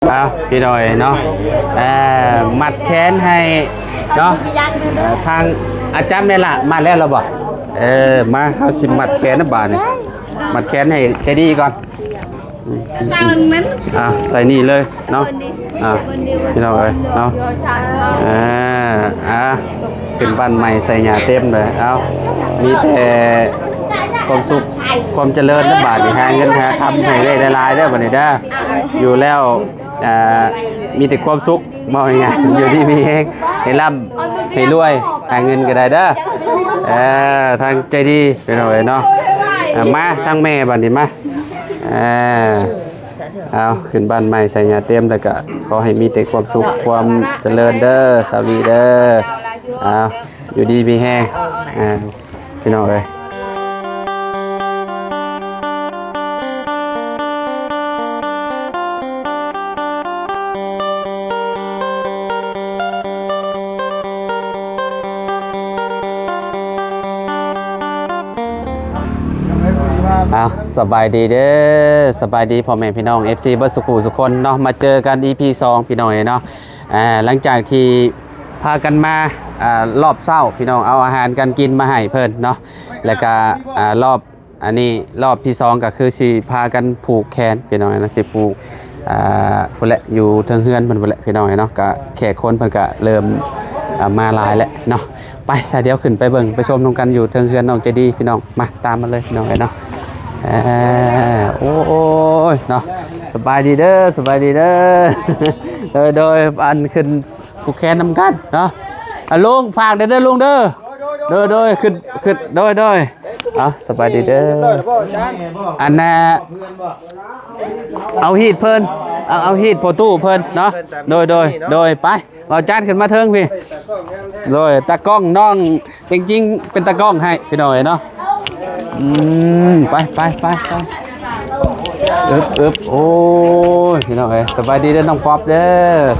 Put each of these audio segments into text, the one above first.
ເອົາ ພີ່ນ້ອງເອີຍເນາະ ເອີ ມັດແຂນໃຫ້ເນາະ ເອີ ທາງອາຈານແມ່ນລະ ມາແລ້ວລະບໍ່? ເອີ ມາ ເຮົາຊິມັດແຂນນະບາດນີ້ ມັດແຂນໃຫ້ໃຈດີກ່ອນ ເອົາ ໃສ່ນີ້ເລີຍເນາະ ເອົາ ພີ່ນ້ອງເອີຍເນາະ ເອີ ເອົາ ຂຶ້ນບ້ານໃໝ່ໃສ່ຫຍ້າເຕັມເລີຍ ເອົາ ມີແຕ່ຄວາມສຸກຄວາມຈະເລີນນະບາດນີ້ ຫາເງິນຫາຄຳໃຫ້ໄດ້ຫຼາຍໆເດີບາດນີ້ເດີ ຢູ່ແລ້ວ ອ່າ ມີແຕ່ຄວາມສຸກ ເວົ້າງ່າຍໆ ຢູ່ດີມີແຮງ ໃຫ້ລ່ຳໃຫ້ລວຍ ຫາເງິນກໍໄດ້ເດີ ເອີ ທາງໃຈດີພີ່ນ້ອງເອີຍເນາະ ເອົາ ມາທາງແມ່ບາດນີ້ມາ ເອົາ ເອົາ ຂຶ້ນບ້ານໃໝ່ໃສ່ຫຍ້າເຕັມ ແລ້ວກໍຂໍໃຫ້ມີແຕ່ຄວາມສຸກຄວາມຈະເລີນເດີ ສາວລີເດີ ເອົາ ຢູ່ດີມີແຮງ ເອົາ ພີ່ນ້ອງເອີຍ ເອົາ ສະບາຍດີເດີ ສະບາຍດີພໍ່ແມ່ພີ່ນ້ອງ ເອັຟຊີ ເບິດສູ່ຄູ່ສູ່ຄົນເນາະ ມາເຈີກັນ ອີພີສອງ ພີ່ນ້ອງເອີຍເນາະ ອ່າ ຫຼັງຈາກທີ່ພາກັນມາ ອ່າ ລອບເຊົ້າ ພີ່ນ້ອງ ເອົາອາຫານການກິນມາໃຫ້ເພິ່ນເນາະ ແລ້ວກະ ອ່າ ລອບ ອັນນີ້ລອບທີສອງກໍຄືຊິພາກັນຜູກແຂນພີ່ນ້ອງເນາະ ຊິຜູກ ອ່າ ພຸ້ນແຫຼະ ຢູ່ເທິງເຮືອນເພິ່ນພຸ້ນແຫຼະພີ່ນ້ອງເນາະ ກໍແຂກຄົນເພິ່ນກໍເລີ່ມ ອ່າ ມາຫຼາຍແລ້ວເນາະ ໄປຊະ ດຽວຂຶ້ນໄປເບິ່ງໄປຊົມນຳກັນຢູ່ເທິງເຮືອນນ້ອງໃຈດີພີ່ນ້ອງ ມາຕາມມາເລີຍພີ່ນ້ອງເນາະ ເອີ ໂອ້ຍເນາະ ສະບາຍດີເດີ ສະບາຍດີເດີ ໂດຍ ໂດຍ ອັນຂຶ້ນ ຜູກແຂນນຳກັນເນາະ ອາ ລຸງ ຝາກແດ່ເດີລຸງເດີ ໂດຍ ໂດຍ ຂຶ້ນ ຂຶ້ນ ໂດຍ ໂດຍ ເອົາ ສະບາຍດີເດີ ອັນນ່າ ເອົາຮີດເພິ່ນ ເອົາ ເອົາຮີດພໍ່ຕູ້ເພິ່ນເນາະ ໂດຍ ໂດຍ ໂດຍ ໄປ ເອົາຈານຂຶ້ນມາເທິງພີ້ ໂດຍ ຕາກ້ອງນ້ອງ ເປັນຈິງເປັນຕາກ້ອງໃຫ້ພີ່ນ້ອງເອີຍເນາະ ອືມ ໄປ ໄປ ໄປ ໄປ ອຶບ ອຶບ ໂອ້ຍ ພີ່ນ້ອງເອີຍ ສະບາຍດີເດີນ້ອງປັອບເດີ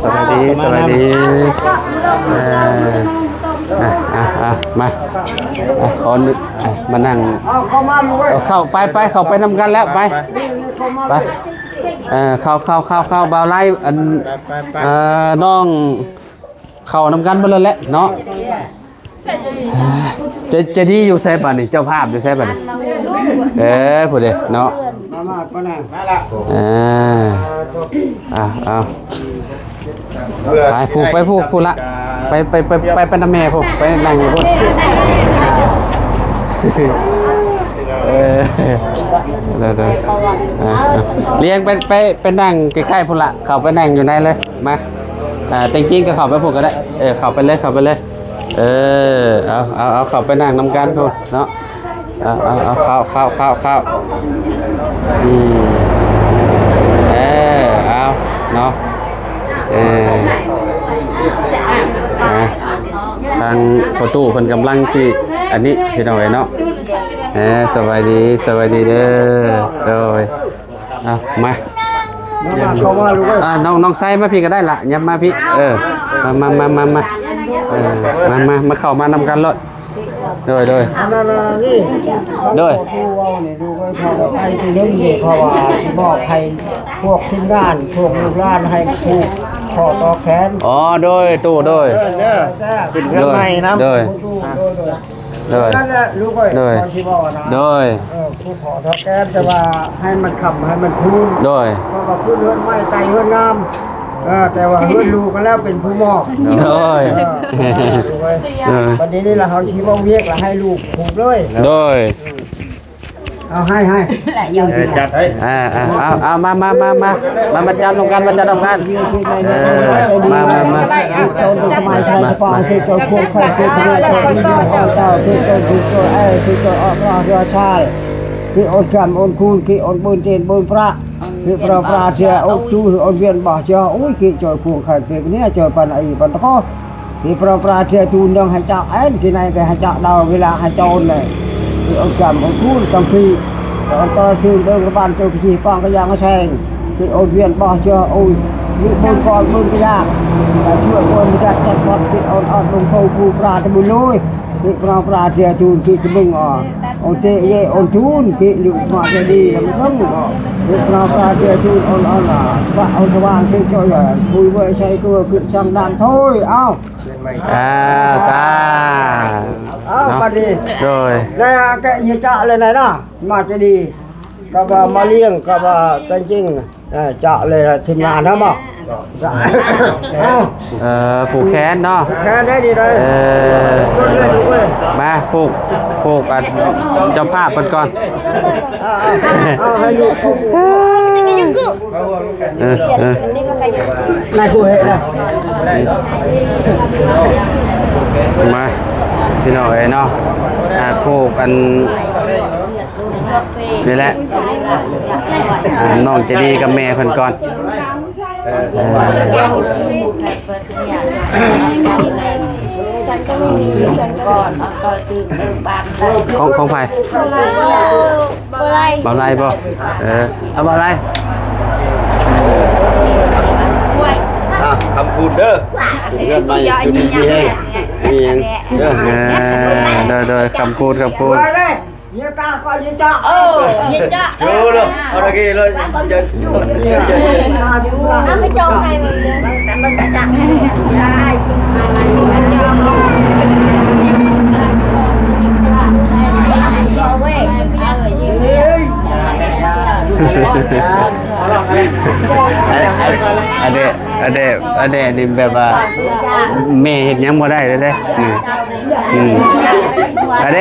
ສະບາຍດີ ສະບາຍດີ ເອີ ອ່ະ ອ່ະ ອ່ະ ມາ ອ່ະ ຂໍ ອ່ະ ມານັ່ງ ເອົາ ເຂົ້າມາລູກເອີຍ ເຂົ້າໄປ ໄປ ເຂົ້າໄປນຳກັນແລ້ວ ໄປ ໄປ ເອີ ເຂົ້າ ເຂົ້າ ເຂົ້າ ເຂົ້າ ບ່າວໄລ ອັນ ເອີ ນ້ອງ ເຂົ້ານຳກັນເບິດແລ້ວແຫຼະເນາະ ໃຈ ໃຈດີຢູ່ໃສບາດນີ້ ເຈົ້າພາບຢູ່ໃສບາດນີ້ ເອີ ຜູ້ເດເນາະ ມາ ມາ ມາ ມາລະ ເອີ ເອົາ ເອົາ ໄປຜູ້ ໄປຜູ້ ຜູ້ລະ ໄປ ໄປ ໄປ ໄປນຳແມ່ພຸ້ນ ໄປນັ່ງຢູ່ພຸ້ນ ເອີ ໂດຍ ໂດຍ ອ່າ ອ່າ ລຽງໄປ ໄປ ໄປນັ່ງໃກ້ໆພຸ້ນລະ ເຂົ້າໄປນັ່ງຢູ່ໃນເລີຍ ມາ ອ່າ ແຕ່ງຈິງກໍເຂົ້າໄປພຸ້ນກໍໄດ້ ເອີ ເຂົ້າໄປເລີຍ ເຂົ້າໄປເລີຍ ເອີ ເອົາ ເອົາ ເອົາ ເຂົ້າໄປນັ່ງນຳກັນພຸ້ນເນາະ ເອົາ ເອົາ ເອົາ ເຂົ້າ ເຂົ້າ ເຂົ້າ ເຂົ້າ ອືມ ເອີ ເອົາ ເນາະ ເອີ ອ່າ ທາງພໍ່ຕູ້ເພິ່ນກຳລັງຊິ ອັນນີ້ ພີ່ນ້ອງເອີຍເນາະ ເອີ ສະບາຍດີ ສະບາຍດີເດີ ໂດຍ ອ່ະ ມາ ມາ ເຂົ້າມາລູກເອີຍ ອ່າ ນ້ອງ ນ້ອງໄຊມາພີ້ກໍໄດ້ລະ ຫຍັບມາພີ້ ເອີ ມາ ມາ ມາ ມາ ມາ ເອີ ມາ ມາ ມາເຂົ້າມານຳກັນໂລດ ໂດຍ ໂດຍ ອັນນັ້ນ ອັນນີ້ ໂດຍ ຜູ້ເວົ້ານີ້ລູກເອີຍ ເພາະວ່າໄປທີ່ໜຶ່ງນີ້ ເພາະວ່າຊິມອບໃຫ້ພວກທີມງານ ພວກລູກຫຼານ ໃຫ້ຜູກຂໍ້ຕໍ່ແຂນ ອໍ ໂດຍ ຕູ້ ໂດຍ ເອີ ເດີ ຂຶ້ນເຮືອນໃໝ່ນຳ ໂດຍ ໂດຍ ໂດຍ ໂດຍ ໂດຍ ນັ້ນແຫຼະລູກເອີຍ ໂດຍ ກ່ອນຊິເວົ້ານະ ໂດຍ ເອີ ຜູກຂໍ້ຕໍ່ແຂນ ແຕ່ວ່າໃຫ້ມັນຄ້ຳໃຫ້ມັນຄູນ ໂດຍ ເພາະວ່າຄືເຮືອນໃໝ່ໄກເຮືອນງາມ ເອີ ແຕ່ວ່າເຮືອນລູກກໍແລ້ວເປັນຜູ້ມອບ ໂດຍ ເອີ ເອີ ບັດນີ້ນີ້ລະເຮົາຊິເວົ້າວຽກລະໃຫ້ລູກຜູກເລີຍ ໂດຍ ເອົາ ໃຫ້ ໃຫ້ ເອີ ຈັດໃຫ້ ອ່າ ອ່າ ເອົາ ເອົາ ມາ ມາ ມາ ມາ ມາ ມາຈັບນຳກັນ ມາຈັບນຳກັນ ເອີ ມາ ມາ ມາ ມາ ມາ ມາ ເຈົ້າຄວງໄຂ່ເປັນເຈົ້າ ເຈົ້າ ເຈົ້າ ເຈົ້າ ເຈົ້າ ເຈົ້າ ເຈົ້າ ເຈົ້າ ເຈົ້າ ເຈົ້າ ເຈົ້າ ເຈົ້າ ເຈົ້າ ເຈົ້າ ເຈົ້າ ທີ່ອົນກຳອົນຄູນ ທີ່ອົນບືນເຕນບືນປະ ທີ່ປະປາເຊອອົກຊູ ທີ່ອົນວຽນບາເຊອອຸ້ຍ ທີ່ຈອຍຄວງໄຂ່ເປັກເນຍ ຈອຍປັນອີປັນຕະໂກ ທີ່ປະປາເຊອຕູນເດີງໃຫ້ຈາກແອນ ທີ່ໃນກໍໃຫ້ຈາກດາວເວລາໃຫ້ຈອນເລີຍ ທີ່ອົນກຳອົນຄູນກັງພີ ທີ່ອົນຕະລະຊືນເດີງກະບານໂຈກະຊີປອງກະຢາງກະແຊງ ທີ່ອົນວຽນບາເຊອອຸ້ຍ ທີ່ບົນກອນບົນກະຢາກ ທີ່ຊ່ວຍຄົນຈັດຈັດວັດ ທີ່ອົນອອດລົງໂພພູປາຕະບຸນລຸຍ ເຮັດພະນາປາເທຍທູນ ຄິດຕະເບິ່ງອອກ ໂອເຕເຍໂອນທູນ ຄິດລຶກມາຈະດີລະມັນເຖິງເຮັດພະນາປາເທຍທູນ ອອນອອນລະບະອອນສະຫວ່າງ ຄິດຈອຍລະຄຸຍເວີຍໃສ່ຕົວ ຄິດຊ່າງດານໂທຍ ເອົາ ອ່າ ສາ ເອົາ ເນາະ ບັດນີ້ ໂດຍ ໄດ້ອາແກະເຍຈະເລີຍນະ ມາຈະດີ ກັບວ່າມາລ້ຽງ ກັບວ່າແຕ່ງຈິງ ເອີ ຈະເລີຍທີມງານເຮົາບໍ່ ເອີ ເອີ ຜູກແຂນເນາະ ແຂນໄດ້ດີເລີຍ ເອີ ມາຜູກ ຜູກອັນເຈົ້າພາບເພິ່ນກ່ອນ ເອີ ເອີ ນາຍຜູ້ເຮັດນະ ມາ ພີ່ນ້ອງເອີຍເນາະ ອ່າ ຜູກອັນ ນີ້ແຫຼະ ອ່າ ນ້ອງໃຈດີກັບແມ່ເພິ່ນກ່ອນ ເອີ ຂອງ ຂອງໃຜ? ບ່າວໄລບໍ່? ເອີ ເອົາບ່າວໄລ ອ່ະ ຄຳຄູນເດີ ເຮືອນໃໝ່ຢູ່ດີມີແຮງ ມີຫຍັງເດີ ເອີ ໂດຍ ໂດຍ ຄຳຄູນ ຄຳຄູນ ເຍກະກໍເຍກະ ເອີ ເຍກະ ໂຈເລີຍ ເອົາລະກີເລີຍ ເອົາໄປຈອງໃຫ້ມັນເດີ ມັນຈະໄດ້ ອັນ ອັນ ອັນເດ ອາແດ ອາແດນີ້ແບບວ່າແມ່ເຮັດຫຍັງບໍ່ໄດ້ເລີຍເດ້ ອືມ ອືມ ອາແດ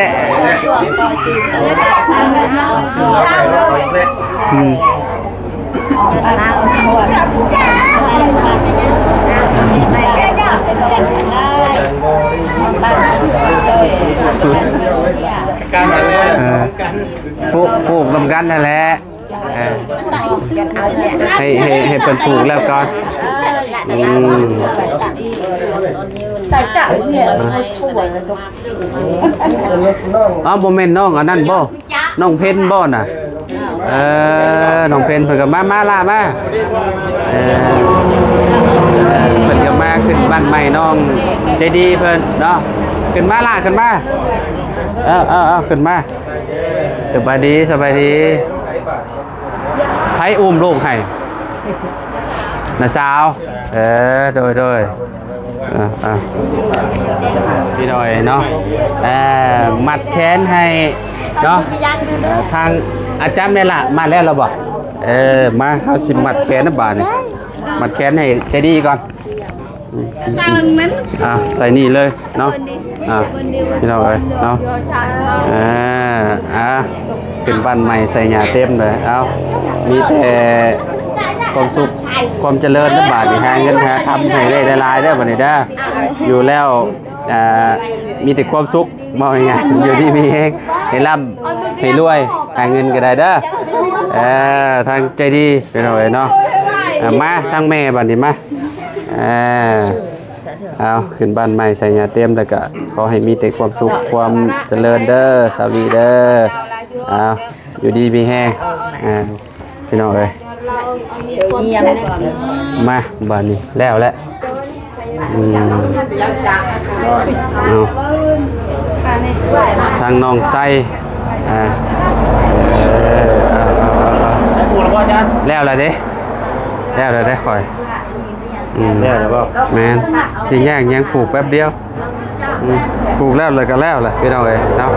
ອືມ ເອີ ຜູກ ຜູກນຳກັນຫັ້ນແຫຼະ. ເອີ ໃຫ້ ໃຫ້ ໃຫ້ເພິ່ນຜູກແລ້ວກ່ອນ ອືມ ເອົາ ບໍ່ແມ່ນນ້ອງອັນນັ້ນບໍ່? ນ້ອງເພັນບໍ່ນະ? ເອີ ນ້ອງເພັນເພິ່ນກໍມາ ມາຫຼ້າມາ ເອີ ເພິ່ນກໍມາຂຶ້ນບ້ານໃໝ່ນ້ອງໃຈດີເພິ່ນເນາະ ຂຶ້ນມາຫຼ້າ ຂຶ້ນມາ ເອີ ເອີ ເອີ ຂຶ້ນມາ. ສະບາຍດີ ສະບາຍດີ ໃຜອຸ້ມລູກໃຫ້? ນ້າສາວ ເອີ ໂດຍ ໂດຍ ເອີ ເອີ ພີ່ນ້ອງເນາະ ເອີ ມັດແຂນໃຫ້ເນາະ ເອີ ທາງອາຈານແມ່ນລະ ມາແລ້ວລະບໍ່? ເອີ ມາ ເຮົາຊິມັດແຂນນຳບາດນີ້ ມັດແຂນໃຫ້ໃຈດີກ່ອນ. ອືມ ອ່າ ໃສ່ນີ້ເລີຍເນາະ ອ່າ ພີ່ນ້ອງເອີຍເນາະ ອ່າ ອ່າ ຂຶ້ນບ້ານໃໝ່ໃສ່ຫຍ້າເຕັມເລີຍ ເອົາ ມີແຕ່ຄວາມສຸກຄວາມຈະເລີນນະບາດນີ້ ຫາເງິນຫາຄຳໃຫ້ໄດ້ຫຼາຍໆເດີ ບາດນີ້ເດີ ຢູ່ແລ້ວ ອ່າ ມີແຕ່ຄວາມສຸກ ເວົ້າງ່າຍໆ ຢູ່ດີມີແຮງ ໃຫ້ລ່ຳໃຫ້ລວຍ ຫາເງິນກໍໄດ້ເດີ ເອີ ທາງໃຈດີ ພີ່ນ້ອງເອີຍເນາະ ອ່າ ມາທາງແມ່ບາດນີ້ມາ ເອີ ເອົາ ຂຶ້ນບ້ານໃໝ່ໃສ່ຫຍ້າເຕັມ ແລ້ວກະຂໍໃຫ້ມີແຕ່ຄວາມສຸກຄວາມຈະເລີນເດີ ສາວລີເດີ ເອົາ ຢູ່ດີມີແຮງ ອ່າ ພີ່ນ້ອງເອີຍ ມາ ບາດນີ້ແລ້ວແຫຼະ ອືມ ເອົາ ທາງນ້ອງໄຊ ອ່າ ເອີ ເອົາ ເອົາ ເອົາ ເອົາ ແລ້ວລະເດ້ ແລ້ວລະເດ້ຂ້ອຍ ອືມ ແລ້ວແລ້ວບໍ່? ແມ່ນ ຊິຍາກຫຍັງ ຜູກແປັບດຽວ ອືມ ຜູກແລ້ວແລ້ວກໍແລ້ວແຫຼະ ພີ່ນ້ອງເອີຍເນາະ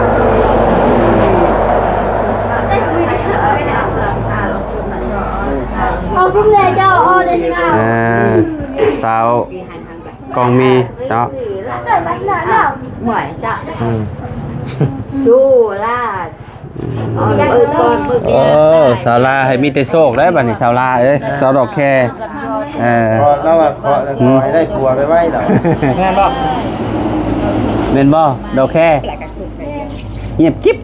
ເອີ ສາວກອງມີເນາະ ອືມ ໂອ້ ສາວລາ ໃຫ້ມີແຕ່ໂຊກເດີບາດນີ້ ສາວລາເອີຍ ສາວດອກແຄ ເອີ ເພາະລາວວ່າເຄາະແລ້ວ ຂໍໃຫ້ໄດ້ຜົວໄວໆດອກ ແມ່ນບໍ່? ແມ່ນບໍ່ ດອກແຄ? ງຽບກິບ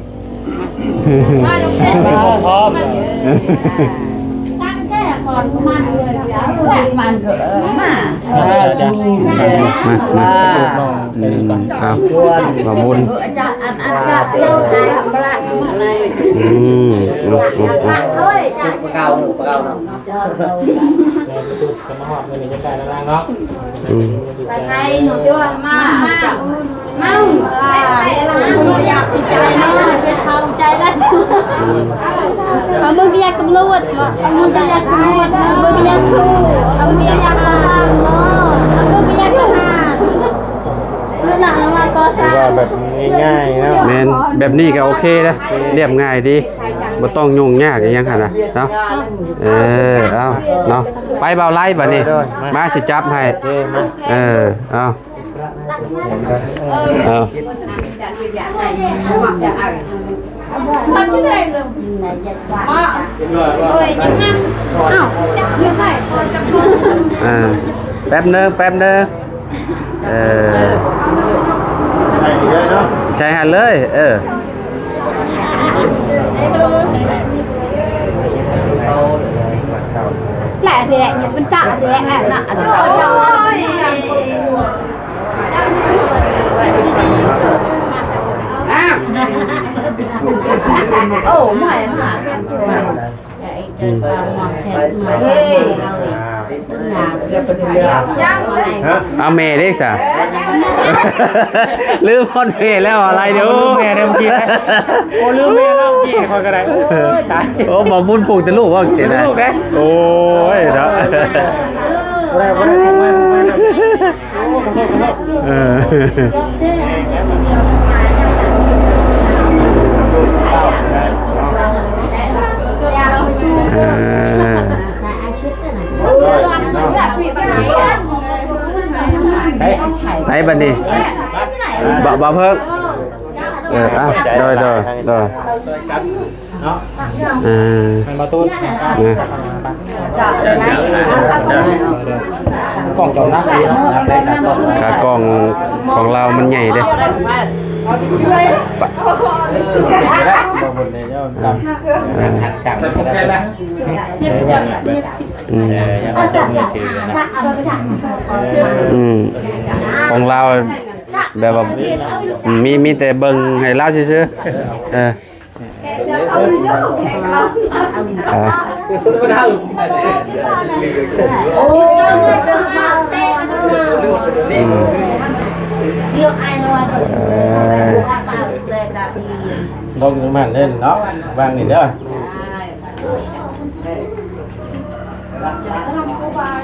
ມາ ດອກແຄ ພ້ອມ ຕັ້ງແຕ່ກ່ອນກໍມາເລີຍ ເອີ ມັນກໍ ເອີ ມາ ມາ ມາ ເອົາ ມາບຸນ ເອີ ອາຈານ ອັນ ອັນ ອາຈານ ເອີ ອືມ ເອົາ ເອົາ ເອົາ ປະເກົ່າ ປະເກົ່າເນາະ ແມ່ນ ປະຕູກະມາຮອດມື້ນີ້ຈັກໄດ້ແລ້ວນາງເນາະ ອືມ ໄປໃສໜູຕົວະ ມາ ມາ ມາ ບໍ່ຢາກຕິດໃຈເນາະ ເຈັບເຂົ້າໃຈໄດ້ ອືມ ເອົາ ມຶງກໍຢາກຕຳຫຼວດເນາະ ເອົາ ມຶງກໍຢາກຕຳຫຼວດເນາະ ມຶງກໍຢາກຄູ ເອົາ ມຶງກໍຢາກກໍ່ສ້າງເນາະ ເອົາ ມຶງກໍຢາກທະຫານ ຄືວ່າແບບງ່າຍໆເນາະ ແມ່ນ ແບບນີ້ກໍໂອເຄເດ້ ລຽບງ່າຍດີ ບໍ່ຕ້ອງຫຍຸ້ງຍາກອີ່ຫຍັງຫັ້ນນະເນາະ ເອີ ເອົາເນາະ ໄປບ່າວໄລບາດນີ້ ໂດຍ ໂດຍ ມາ ມາຊິຈັບໃຫ້ ໂອເຄ ມາ ເອີ ເອົາ ເອົາ ເອີ ແປັບໜຶ່ງ ແປັບໜຶ່ງ ເອີ ໃສ່ເລີຍເນາະ ໃສ່ຫັ້ນເລີຍ ເອີ ແຫຼະແຫຼະ ມັນຈະແຫຼະ ອັນນະ ອັນນະ ໂອ້ ມາ ມາ ອືມ ເອີ ເອົາແມ່ເດ້ຊະ ລືມຮອດແມ່ແລ້ວ ອາໄລເດີ ລືມແມ່ເດີເມື່ອກີ້ ໂອ້ ລືມແມ່ແລ້ວເມື່ອກີ້ ຂ້ອຍກໍໄດ້ ໂອ້ຍ ຕາຍ ໂອ້ ບໍ່ບຸນຜູກແຕ່ລູກວ່າຈັ່ງຊີ້ນະ ລູກເດ້ ໂອ້ຍເນາະ ບໍ່ໄດ້ ບໍ່ໄດ້ ເອີ ເອີ ໄປ ໄປບັດນີ້ ບໍ່ ບໍ່ເພິ່ງ ເອີ ອ່ະ ໂດຍ ໂດຍ ໂດຍ ເນາະ ເອີ ແມ່ນບໍ່ຕູນ ເອີ ກ້ອງຈອມນະ ຂາກ້ອງຂອງລາວມັນໃຫຍ່ເດ້ ເອີ ອືມ ຂອງລາວແບບວ່າ ມີ ມີແຕ່ເບິ່ງໃຫ້ລາວຊື່ໆ ເອີ ອ່າ ອືມ ເອີ ລົງຢູ່ນຳຫັ້ນເດີເນາະ ວາງນີ້ເດີ. ອືມ ບ່າວ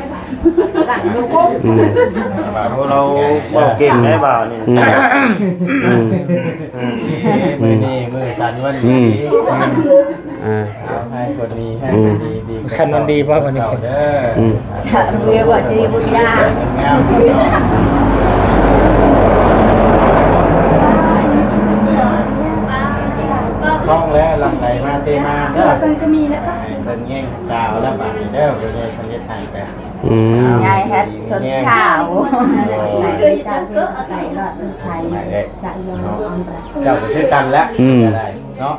ພວກເຮົາເວົ້າເກັ່ງໄດ໋ບ່າວນີ້ ອືມ ອືມ ມື້ນີ້ມື້ສັນວັນດີ ອືມ ອ່າ ໃຫ້ຄົນດີ ໃຫ້ຄົນດີ ດີ ສັນວັນດີບໍ່ວັນນີ້ ເດີ ອືມ ເລີຍວ່າຊິບໍ່ຢາກ ທ້ອງແລ້ວຫຼັ່ງໄຫຼມາເທມາເດີ ໃຫ້ເພິ່ນແຍ່ງສາວແລ້ວບາດນີ້ເດີ ເພິ່ນເຮັດ ເພິ່ນເຮັດໃຫ້ແບບ ອືມ ຍາຍເຮັດຈົນເຖົ້າ ເຈົ້າກໍຄືກັນແຫຼະ ອືມ ກໍໄດ້ເນາະ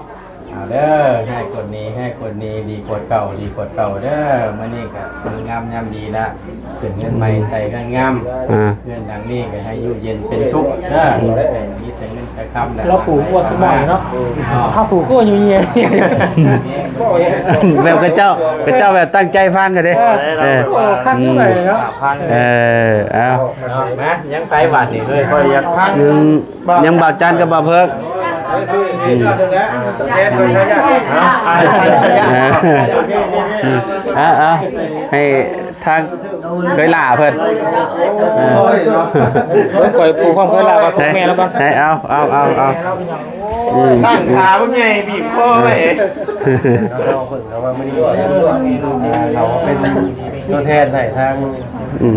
ເອົາເດີ ໃຫ້ຄົນດີ ໃຫ້ຄົນດີ ດີກວ່າເກົ່າ ດີກວ່າເກົ່າເດີ ມື້ນີ້ກໍມື້ງາມຍາມດີລະ ຂຶ້ນເຮືອນໃໝ່ໄຕ່ເຮືອນງາມ ອ່າ ເຮືອນຫຼັງນີ້ກໍໃຫ້ຢູ່ເຢັນເປັນສຸກເດີ ມີແຕ່ເງິນແຕ່ຄຳ ລາວປູກວ່າສະໝອຍເນາະ ເຮົາປູກກໍຢູ່ເຍ ແບບຂະເຈົ້າ ຂະເຈົ້າແບບຕັ້ງໃຈຟັງກໍເດ້ ເອີ ເອີ ໂອ້ ຄັກເລີຍເນາະ ເອີ ເອົາ ມາ ຍັງໃຜບາດນີ້ເອີຍ ຂ້ອຍຢາກຟັງ ຍັງ ຍັງບ່າວຈັນກັບບ່າວເພິກ ອືມ ເອົາ ເອົາ ໃຫ້ທາງເຄີຍຫຼ້າເພິ່ນ ໂອ້ຍເນາະ ຂ້ອຍຜູກຄວາມເຄີຍຫຼ້າກັບແມ່ລາວກ່ອນ ໃຫ້ ເອົາ ເອົາ ເອົາ ເອົາ ອືມ ຕັ້ງຂາບັກໃຫຍ່ບີບຄໍໄວ້ ເຮົາເພິ່ນ ເຮົາວ່າມື້ນີ້ ເຮົາເປັນຕົວແທນໃຫ້ທາງ ອືມ ອືມ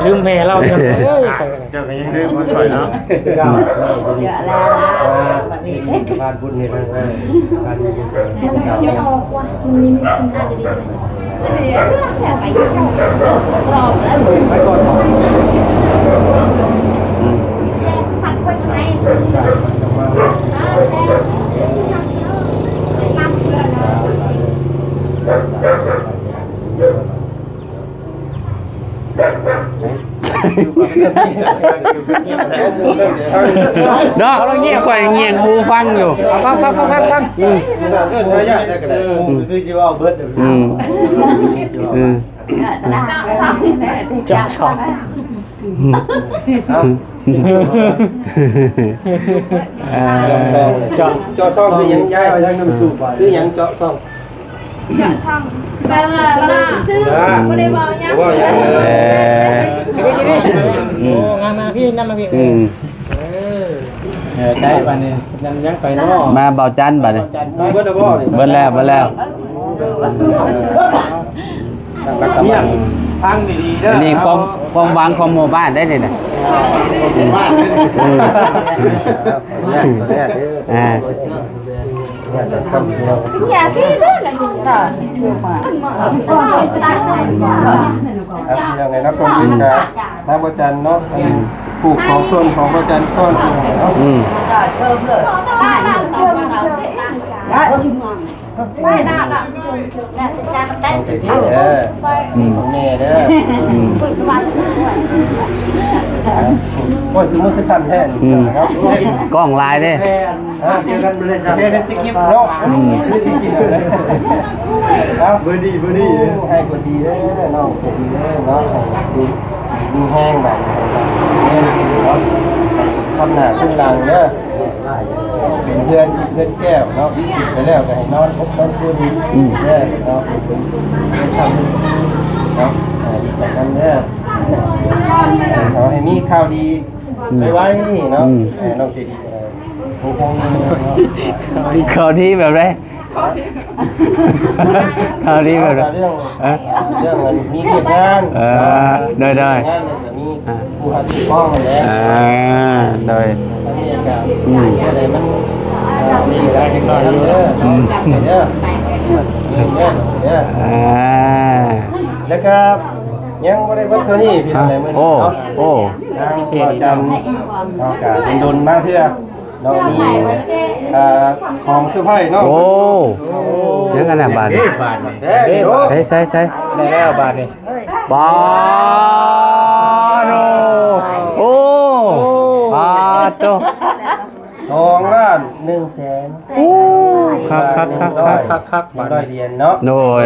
ລືມແມ່ລາວ ເຈົ້າກໍຍັງລືມບໍ່ຄ່ອຍເນາະ ເຈົ້າແລ້ວ ບ້ານບຸນນີ້ນະ ບ້ານບຸນນີ້ ເຈົ້າ ອືມ. ເນາະ ຂ້ອຍແຍງຫູຟັງຢູ່ ຟັງ ຟັງ ຟັງ ຟັງ ຟັງ ອືມ ເອີ້ນຫາຍາດໄດ້ກໍໄດ້ ອືມ ຄືຊິເວົ້າເບິດ ອືມ ເອີ ເຈາະຊ່ອງ ເອີ ເຈາະ ເຈາະຊ່ອງຄືຫຍັງ? ຍ້າຍໄປທາງນັ້ນ ຄືຫຍັງເຈາະຊ່ອງ? ເຈາະຊ່ອງ ແປວ່າເວົ້າຊື່ໆ ບໍ່ໄດ້ເວົ້າຫຍັງ ເອີ ອືມ ໂອ້ ງາມມາ ພີ່ນຳມາ ພີ່ ອືມ ເອີ ເອີ ໃຊ້ບາດນີ້ ຍັງ ຍັງໄປເນາະ ມາເບົາຈັນບາດນີ້ ເບິດແລ້ວບໍ່ນີ້? ເບິດແລ້ວ ເບິດແລ້ວ ຕັ້ງຫຼັກຕັ້ງໝັ້ນ ຟັງດີໆເດີ ອັນນີ້ຄວາມ ຄວາມຫວັງຂອງໝູ່ບ້ານໄດ໋ນີ້ນະ ຂອງໝູ່ບ້ານ ອືມ ອ່າ ເປັນຫຍັງຄືເລື່ອງອັນນີ້ ອ່ະ ພີ່ນ້ອງເອີຍເນາະ ກ່ອນອື່ນກະທາງພະອາຈານເນາະ ອັນຜູ້ຂອງສ່ວນຂອງພະອາຈານກ່ອນເນາະ ອືມ ຂອງເຈດີເດີ ອືມ ຂອງແມ່ເດີ ອືມ ໂອ້ຍ ມືຄືສັ່ນແທ້ນີ້ ອືມ ເນາະ ກ້ອງຫຼາຍເດ້ ເອີ ດຽວກັນເລີຍ ເຮັດໃນຄລິບເນາະ ອືມ ເອົາ ເບີດີ ເບີດີ ໃຫ້ຄົນດີເດີ ນ້ອງໃຈດີເດີເນາະ ໃຫ້ຢູ່ດີມີແຮງບາດນີ້ເນາະ ໃຫ້ສຸກຄຳໜ້າຂຶ້ນຫຼັງເດີ ເປັນເຮືອນ ເຮືອນແກ້ວເນາະ ໄປແລ້ວກໍໃຫ້ນອນອົບນອນຄຸນ ອືມ ເດີເນາະ ເປັນເຮືອນເນາະ ເອີ ດີໃຈນຳເດີ ຂໍໃຫ້ມີຂ່າວດີ ອືມ ໄວໆເນາະ ອືມ ເອີ ນ້ອງໃຈດີ ເອີ ຄົງ ເຂົາດີແບບໃດ? ເຂົາດີແບບໃດ? ເລື່ອງ ເອີ ເລື່ອງມີວຽກງານ ເອີ ໂດຍໆ ງານກໍມີ ອ່າ ຜູ້ຮັບຜິດຊອບນັ້ນແຫຼະ ອ່າ ໂດຍ ອັນນີ້ກໍ ອືມ ອັນໃດມັນ ອ່າ ມີຫຼາຍເດັກນ້ອຍຢູ່ເດີ ອືມ ເດີ ເດີ ເດີ ອ່າ ແລ້ວກໍຍັງບໍ່ໄດ້ເບິດເທົ່ານີ້ ພີ່ນ້ອງເອີຍ ມື້ນີ້ເນາະ ໂອ້ ທາງພະອາຈານເນາະ ກໍດົນໆມາເທື່ອ ເນາະ ມີ ເອີ ຂອງເຊີໄພຣສ໌ເນາະ ໂອ້ ໂອ້ ຍັງອັນນັ້ນບາດນີ້ ເດ້ ບາດນີ້ ເດ້ ໃສ່ໆໆ ໄດ້ແລ້ວບາດນີ້ ປາໂຕ ໂອ້ ໂອ້ ປາໂຕ ສອງລ້ານໜຶ່ງແສນ ໂອ້ ຄັກໆໆໆ ໜຶ່ງຮ້ອຍ ໜຶ່ງຮ້ອຍຫຼຽນເນາະ ໂດຍ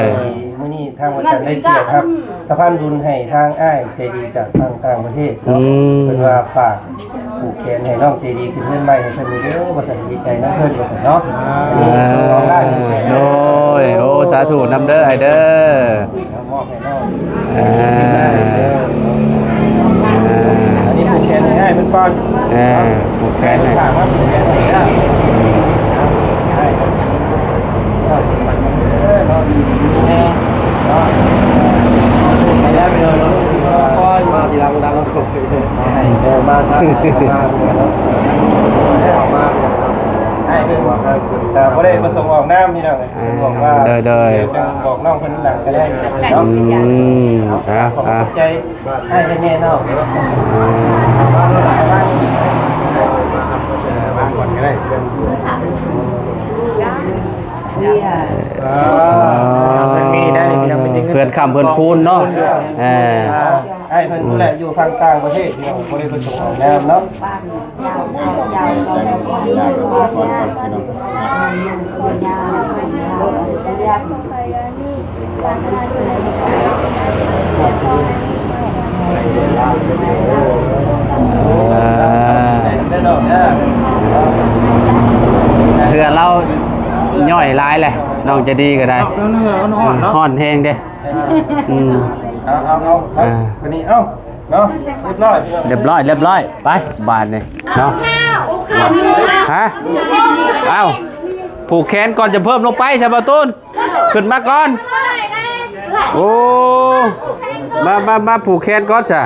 ມື້ນີ້ທາງວັດຈັນໄດ້ກຽດຮັບສະພານບຸນໃຫ້ທາງອ້າຍໃຈດີຈາກທາງຕ່າງປະເທດເນາະ ອືມ ເພິ່ນວ່າຝາກ ຜູກແຂນໃຫ້ນ້ອງໃຈດີຂຶ້ນເຮືອນໃໝ່ໃຫ້ເພິ່ນເດີ ວ່າຊັ້ນ ດີໃຈນຳເພິ່ນ ວ່າຊັ້ນເນາະ ອ່າ ອັນນີ້ສອງລ້ານໜຶ່ງແສນ ໂດຍ ໂອ້ ສາທຸນຳເດີອ້າຍເດີ ມອບໃຫ້ນ້ອງ ອ່າ ອັນນີ້ຜູກແຂນໃຫ້ອ້າຍເພິ່ນກ່ອນ ອ່າ ຜູກແຂນໃຫ້ ຝາກມາຜູກແຂນໃຫ້ເດີ ເອີ ເນາະ ຢູ່ດີມີແຮງເນາະ ໄປແລ້ວເດີ ມາທີຫຼັງດັງ ເອີ ມາຊະ ມາເນາະ ເອົາມາ ໃຫ້ເພິ່ນ ກໍບໍ່ໄດ້ປະສົງອອກນາມ ພີ່ນ້ອງ ເພິ່ນບອກວ່າ ອ່າ ໂດຍໆ ເພິ່ນບອກນ້ອງເພິ່ນຫຼັງກໍໄດ້ເນາະ ອືມ ອ່າ ຂອບໃຈ ອ້າຍແມ່ເນາະ ມາກ່ອນກໍໄດ້ ເອີ ເພື່ອນຄ້ຳເພື່ອນຄູນເນາະ ເອີ ອ້າຍເພິ່ນຜູ້ແຫຼະ ຢູ່ທາງຕ່າງປະເທດ ພີ່ນ້ອງ ບໍ່ໄດ້ປະສົງອອກນາມເນາະ. ເອີ ເທື່ອລາວຍ່ອຍຫຼາຍແຫຼະ ນ້ອງໃຈດີກໍໄດ້ ເໜື່ອມັນຮ້ອນ ເອີ ຮ້ອນແຮງເດ້ ເອີ ອືມ ເອົາ ເອົາ ເອົາ ອ່າ ບາດນີ້ ເອົາ ເນາະ ຮຽບຮ້ອຍ ຮຽບຮ້ອຍ ຮຽບຮ້ອຍ ໄປ ບາດນີ້ເນາະ ຮະ ເອົ້າ ຜູກແຂນກ່ອນຈະເພີ່ມລົງໄປຊະ ບ່າວຕູນ ຂຶ້ນມາກ່ອນ ໂອ້ ມາ ມາ ມາຜູກແຂນກ່ອນຊະ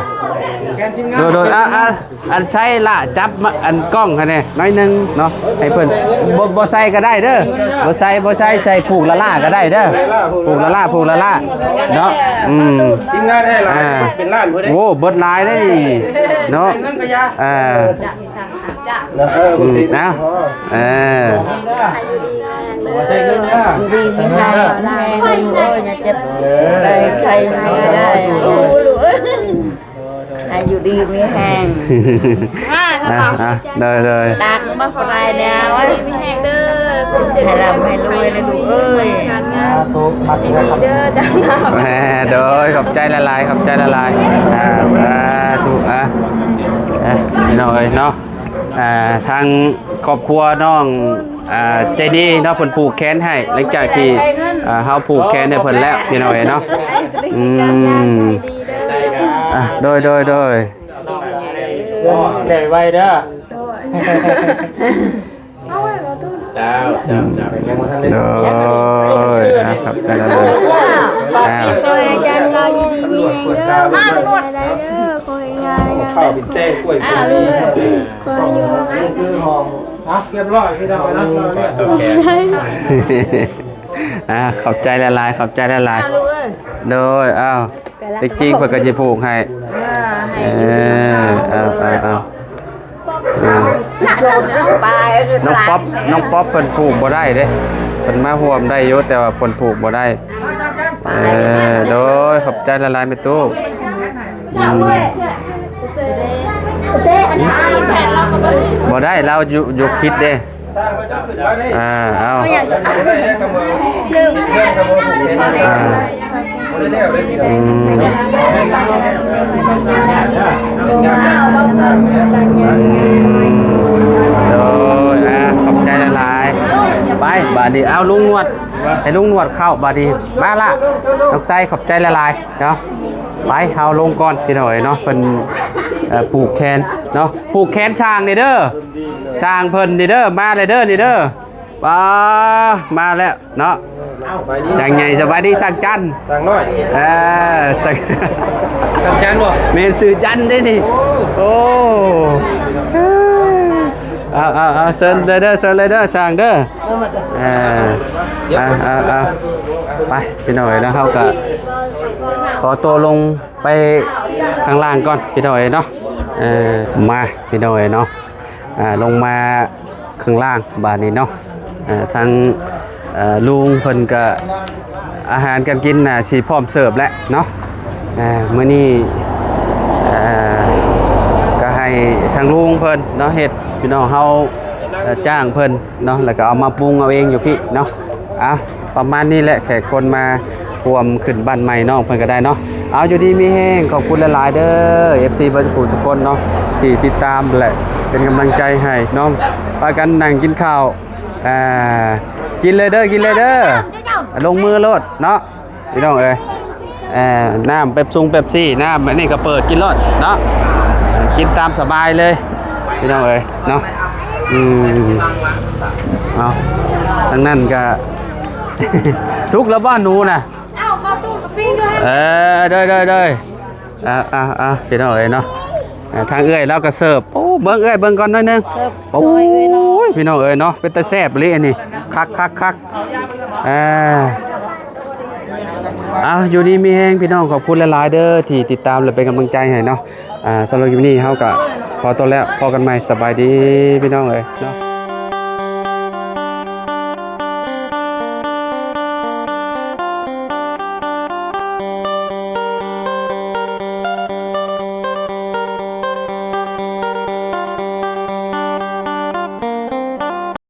ໂດຍ ໂດຍ ອ່າ ອ່າ ອັນໃຊ້ລະຈັບມາ ອັນກ້ອງຫັ້ນແດ່ໜ້ອຍໜຶ່ງເນາະ ໃຫ້ເພິ່ນ ບໍ່ ບໍ່ໃສ່ກໍໄດ້ເດີ ບໍ່ໃສ່ ບໍ່ໃສ່ ໃສ່ຜູກລະລາກໍໄດ້ເດີ ຜູກລະລາ ຜູກລະລາເນາະ ອືມ ທີມງານໃຫ້ຫຼາຍ ອ່າ ເປັນລ້ານພຸ້ນເດ້ ໂອ້ ເບິດຫຼາຍເດ້ນີ້ເນາະ ອ່າ ເນາະ ເອີ ອືມ ເອົາ ເອີ ຢູ່ດີມີແຮງເດີ ຢູ່ດີມີແຮງ ເອີ ຢ່າເຈັບ ເອີ ໄດ້ໄຂ້ໄດ້ ໂດຍ ໂດຍ ໃຫ້ຢູ່ດີມີແຮງ ອ່າ ອ່າ ໂດຍໆ ຕາກມາບໍ່ໄດ້ແລ້ວ ຢູ່ດີມີແຮງເດີ ໃຫ້ລ່ຳໃຫ້ລວຍເດີລູກເອີຍ ການງານ ສາທຸ ມາເດີ ເດີ ຈ້າ ແໝ ໂດຍ ຂອບໃຈຫຼາຍໆ ຂອບໃຈຫຼາຍໆ ອ່າ ສາທຸ ອ່າ ອ່າ ພີ່ນ້ອງເອີຍເນາະ ອ່າ ທາງຄອບຄົວນ້ອງ ອ່າ ໃຈດີເນາະ ເພິ່ນຜູກແຂນໃຫ້ ຫຼັງຈາກທີ່ ອ່າ ເຮົາຜູກແຂນໃຫ້ເພິ່ນແລ້ວ ພີ່ນ້ອງເອີຍເນາະ ອືມ ອ່າ ໂດຍໆ ໂດຍ ແລ້ວໄວໆເດີ ເຈົ້າ ເຈົ້າ ເຈົ້າ ໂດຍ ອ່າ ຂອບໃຈຫຼາຍໆ ອ່າ ຂໍໃຫ້ອາຈານລາວຢູ່ດີມີແຮງເດີ ມາຫຼວດ ເດີ ຂໍໃຫ້ງ່າຍ ເຂົ້າເປັນແຊງກ້ວຍ ອ່າ ເປັນ ເອີ ຂໍຢູ່ ອ່ະ ຮຽບຮ້ອຍ ພີ່ນ້ອງເນາະ ອ່າ ຂອບໃຈຫຼາຍໆ ຂອບໃຈຫຼາຍໆ ອ່າ ລູກເອີຍ ໂດຍ ອ້າວ ແຕ່ຈິງໆ ເພິ່ນກໍຊິຜູກໃຫ້ ເອີ ໃຫ້ ເອີ ຢູ່ດີມີແຮງ ເອີ ເອີ ເອີ ເອີ ນ້ອງປັອບ ນ້ອງປັອບເພິ່ນຜູກບໍ່ໄດ້ເດ້ ເພິ່ນມາຮ່ວມໄດ້ຢູ່ ແຕ່ວ່າເພິ່ນຜູກບໍ່ໄດ້ ເອີ ໂດຍ ຂອບໃຈຫຼາຍໆ ແມ່ຕູ້ ອືມ ບໍ່ໄດ້ ລາວຢູ່ ຢູ່ຄິດເດ້ ອ່າ ເອົາ ລືມ ອ່າ ອືມ ໂດຍ ອ່າ ຂອບໃຈຫຼາຍໆ ໄປ ບາດນີ້ ເອົາ ລຸງໜວດ ໃຫ້ລຸງໜວດເຂົ້າ ບາດນີ້ ມາລະ ນ້ອງໄຊ ຂອບໃຈຫຼາຍໆ ເນາະ ໄປ ເຮົາລົງກ່ອນ ພີ່ນ້ອງເອີຍເນາະ ເພິ່ນ ເອີ ຜູກແຂນເນາະ ຜູກແຂນຊ່າງນີ້ເດີ ຊ່າງເພິ່ນນີ້ເດີ ມາແລ້ວເດີ ນີ້ເດີ ປ້າ ມາແລ້ວເນາະ ຊ່າງໃຫຍ່ ສະບາຍດີ ຊ່າງຈັນ ຊ່າງນ້ອຍ ເອີ ຊ່າງ ຊ່າງຈັນບໍ່ ແມ່ນ ຊື່ຈັນເດ້ນີ້ ໂອ້ ເອົາໆໆ ເຊີນເດີ ເຊີນເລີຍເດີ ຊ່າງເດີ ເອີ ເອົາໆ ໄປ ພີ່ນ້ອງເອີຍເນາະ ເຮົາກໍຂໍຕົວລົງໄປຂ້າງລ່າງກ່ອນ ພີ່ນ້ອງເອີຍເນາະ ເອີ ມາ ພີ່ນ້ອງເອີຍເນາະ ອ່າ ລົງມາຂ້າງລ່າງບາດນີ້ເນາະ ເອີ ທາງ ເອີ ລຸງເພິ່ນກະ ອາຫານການກິນໜ້າຊິພ້ອມເສີບແລ້ວເນາະ ເອີ ມື້ນີ້ ເອີ ກະໃຫ້ທາງລຸງເພິ່ນເນາະເຮັດ ພີ່ນ້ອງເຮົາ ເອີ ຈ້າງເພິ່ນເນາະ ແລ້ວກະເອົາມາປຸງເອົາເອງຢູ່ພີ້ເນາະ ອ່ະ ປະມານນີ້ແຫຼະ ແຂກຄົນມາຮ່ວມຂຶ້ນບ້ານໃໝ່ນ້ອງເພິ່ນກໍໄດ້ເນາະ ເອົາ ຢູ່ດີມີແຮງ ຂອບຄຸນຫຼາຍໆເດີ ເອັຟຊີ ເບິດທຸກຜູ້ທຸກຄົນເນາະ ທີ່ຕິດຕາມ ແລະ ເປັນກຳລັງໃຈໃຫ້ນ້ອງ ພາກັນນັ່ງກິນເຂົ້າ ອ່າ ກິນເລີຍເດີ ກິນເລີຍເດີ ລົງມືໂລດເນາະ ພີ່ນ້ອງເອີຍ ເອີ ນ້ຳເປັບຊງເປັບຊີ ນ້ຳອັນນີ້ກໍເປີດກິນໂລດເນາະ ກິນຕາມສະບາຍເລີຍ ພີ່ນ້ອງເອີຍເນາະ ອືມ ເອົາ ທາງນັ້ນກໍ ສຸກແລ້ວບໍ່ໜູນະ? ເອີ ໂດຍໆໆ ອ່າໆໆ ພີ່ນ້ອງເອີຍເນາະ ອ່າ ທາງເອື້ອຍລາວກໍເສີບ ໂອ້ ເບິ່ງເອື້ອຍເບິ່ງກ່ອນໜ້ອຍໜຶ່ງ ເສີບ ໂອ້ ຊ່ອຍເອື້ອຍເນາະ ພີ່ນ້ອງເອີຍເນາະ ເປັນຕາແຊບອີ່ຫຼີອັນນີ້ ຄັກໆໆ ອ່າ ເອົາ ຢູ່ດີມີແຮງ ພີ່ນ້ອງ ຂອບຄຸນຫຼາຍໆເດີ ທີ່ຕິດຕາມ ແລະ ເປັນກຳລັງໃຈໃຫ້ເນາະ ອ່າ ສຳລັບຄລິບນີ້ເຮົາກໍຂໍຕົວແລ້ວ ພໍ້ກັນໃໝ່ ສະບາຍດີ ພີ່ນ້ອງເອີຍເນາະ.